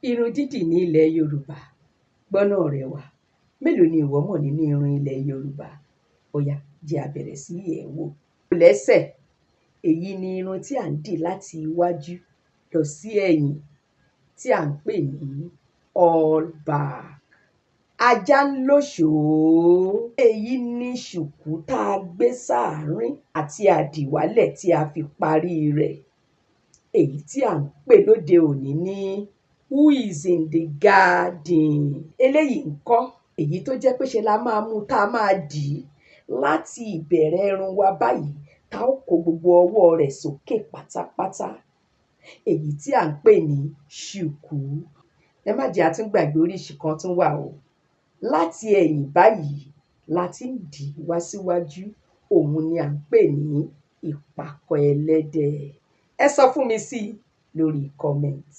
Irun dídì ní ilẹ̀ Yorùbá. Gbọ́ná ọ̀rẹ́ wa, mélòó ni ìwọ mọ̀ nínú irun ilẹ̀ Yorùbá? Ó yá, jẹ́ a bẹ̀rẹ̀ sí yẹ̀ ẹ́ wò. Lẹ́sẹ̀, èyí ni irun tí à ń dì láti iwájú lọ sí ẹ̀yìn tí à ń pè ní all back. Ajá ń lóṣòó, èyí ni ṣùkú tá a gbé sáàárín àti àdìwálẹ̀ tí a fi parí rẹ̀, èyí tí à ń pè lóde òní ní who is in the garden. Eléyìí ńkọ́? Èyí tó jẹ́ pé ṣe la máa mú tá a máa dì í láti ìbẹ̀rẹ̀ irun wa báyìí, tá ó kó gbogbo ọwọ́ rẹ̀ sókè pátápátá, èyí tí à ń pè ní ṣùkú. Ẹ má jẹ́ a tún gbàgbé, oríṣi kan tún wà o. Láti ẹ̀yìn báyìí la ti ń dì í wá síwájú, òun ni à ń pè ní ìpàkọ́ ẹlẹ́dẹ̀. Ẹ sọ fún mi sí i lórí comment.